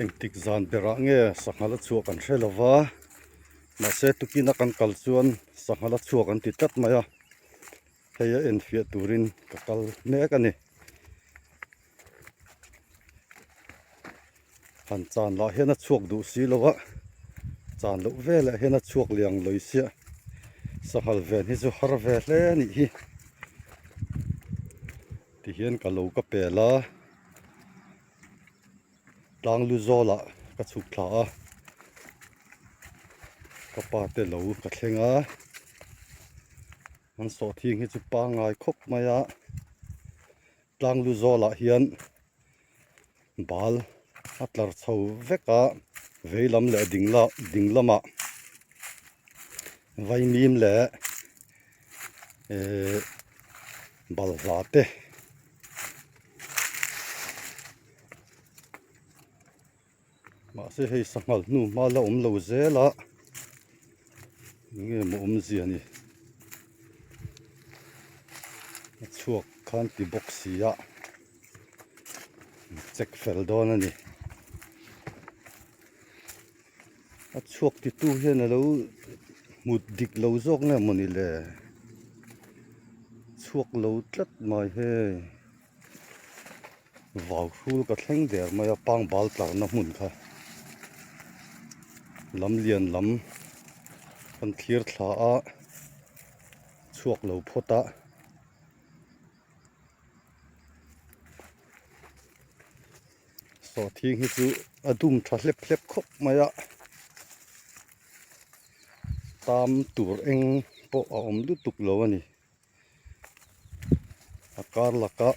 Engtik zan berah nge sangha la chhuah kan hre lo va, mahse tukina kan kal chuan sangha la chhuak an ti tlat mai a, hei a enfiah turin ka kal mek a ni. Han chan lah hian a chhuak duh si lo a, chan loh velah hian a chhuak liang lawi sia, sanghal ven hi chu har ve hle a nih hi. Tihian ka lo ka pel a. Tlang lu zawlah ka chhuk thla a, ka pa te lo ka thleng a, an sawhthing hi chu pangngai khawp mai a, tlang lu zawlah hian bal a tlar chho vek a, vei lam leh ding la ding lamah vaimim leh ehh balhla te. Mahse hei sanghal hnu hma la awm lo zel a enge maw awmzia ni a chhuak khan ti bawk si a check fel dawn a ni a chhuak ti tu hian alo hmu dik lo zawk nge mawni le chhuak lo tlat mai hei. Vau hrul ka thleng der mai a pangbal tlarna hmun kha lam lian lam kan thlir thla a chhuak lo phawt a. Sawhthing hi chu a dum tha hlep hlep khawp mai a tam tur eng pawh a awm lutuk lo a ni. A kar laka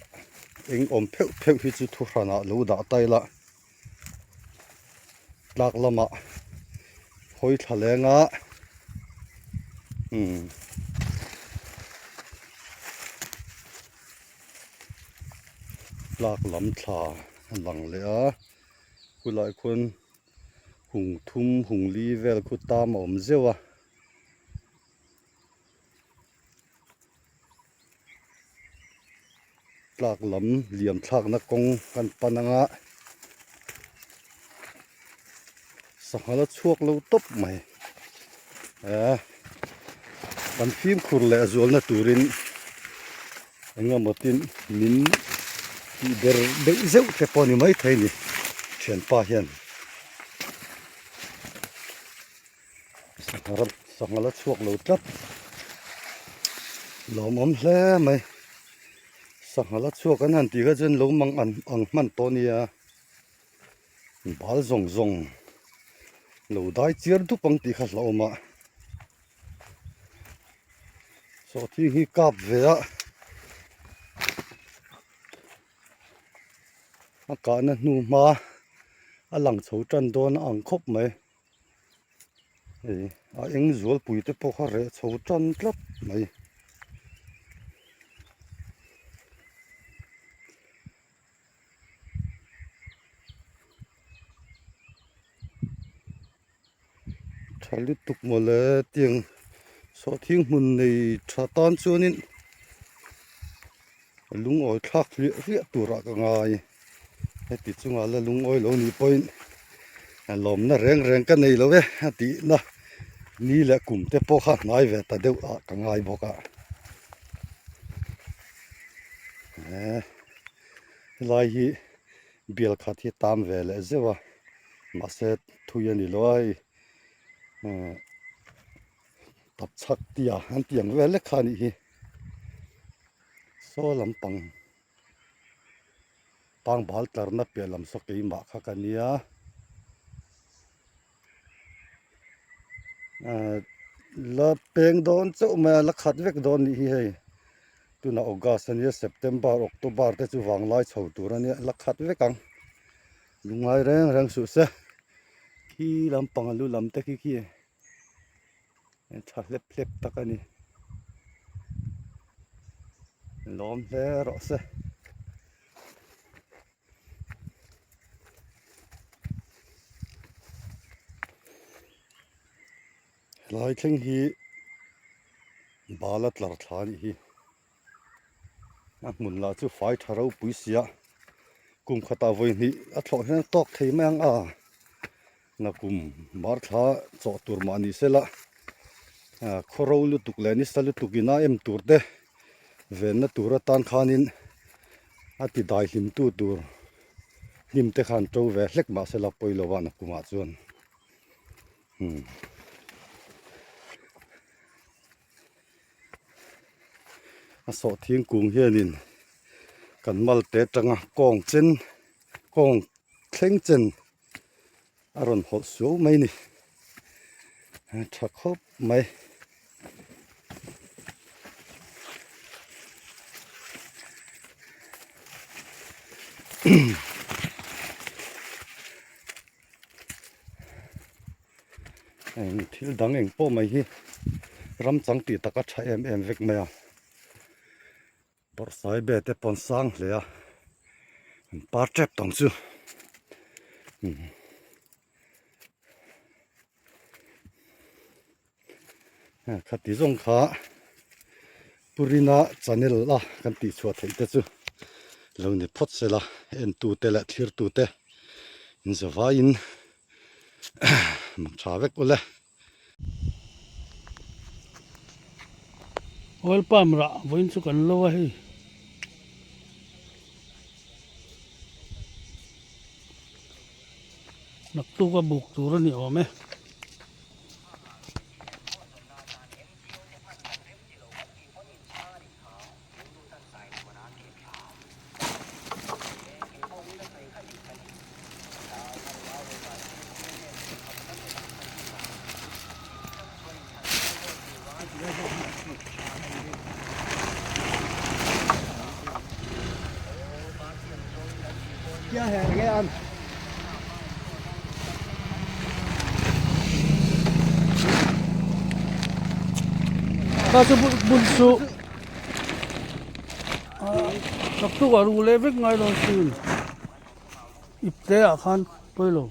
eng awm pheuh pheuh hi chu thu hranah lo dah ta ila tlak lamah hawi thla leng a umm tlak lam thla a lang leh a khulai khuan hung thum hung li vel khu tam a awm zeuh a. Tlak lam liam thlakna kawng kan pan anga sangha la chhuak lo tawp mai eh kan fimkhur leh zualna turin eng emaw tin min tih ber deuh zeuh te pawh a ni maithei a ni thianpa hian. Sangha la chhuak lo tlat lawmawm hle mai sangha la chhuak an han tih kha chuan lo mang an ang hman tawh a nia bal zawng zawng lo dai chiar dup ang tih kha hlauhawm a sawhthing hi kap ve a a kahna hnu hma a lang chho tan dawn a ang khawp mai. Hei a eng zualpui te pawh kha reh chho tan tlat mai. Tha lutuk mawle tiang sawhthing hmun nei tha tan chuanin lungawi thlak hliah hliah turah ka ngai heti chungah la lungawi lo nih pawhin lawmna reng reng ka nei lo e a tihna ni leh kum te pawh kha hnai ve ta deuh ah ka ngai bawk a helai hi bial khat hi tam ve leh zeuh a mahse thui a ni lo a hei tapchhak tia an tih ang vel lek kha a nih hi saw lampang pangbal tlarna piah lam saw keimah kha ka nia ahh la peng dawn chauh mai a la khat vek dawn nih hi hei tunah august a nia september october te chu vanglai chho tur a nia la khat vek ang. Lungngai reng reng suh se khi lampang a lu lam te khi khi tha hlep hlep tak a ni lawm hle rawh se. Helai thleng hi bala tlar thla a nih hi. A hmun lah chu fai tha ropui sia. Kum khatah vawi hnih a thlawh hian a tawk thei mai ang a, nakum mar thla chawh tur mah ni sela khaw ro lutuk leh nisa lutuk in a em tur te venna tur atan khanin a ti dai hlim tu tur hnim te khan to ve hlek mah sela pawi lo a nakumah chuan umm. A sawhthing kung hianin kan malte atanga kawng chen kawng thleng chen a rawn hawlh suau mai a ni a tha khawp mai. Eng thil dang eng pawh mai hi ram chang tih tak a tha em em vek mai a bawrhsai be te pawn sang hle a an par tep tawng chu khati zawng kha Purina channel a kan tih chhuah theih te chu lo ni phawt sela entu te leh thlirtu te in zavaiin mak tha vek ule. Oil palm rah vawiin chu kan lo a hei. Naktuk a buk tur a ni awm e. Kha chu bun chu naktuk ah ruh leh vek ngai lo sin ipte ah khan pawi lo.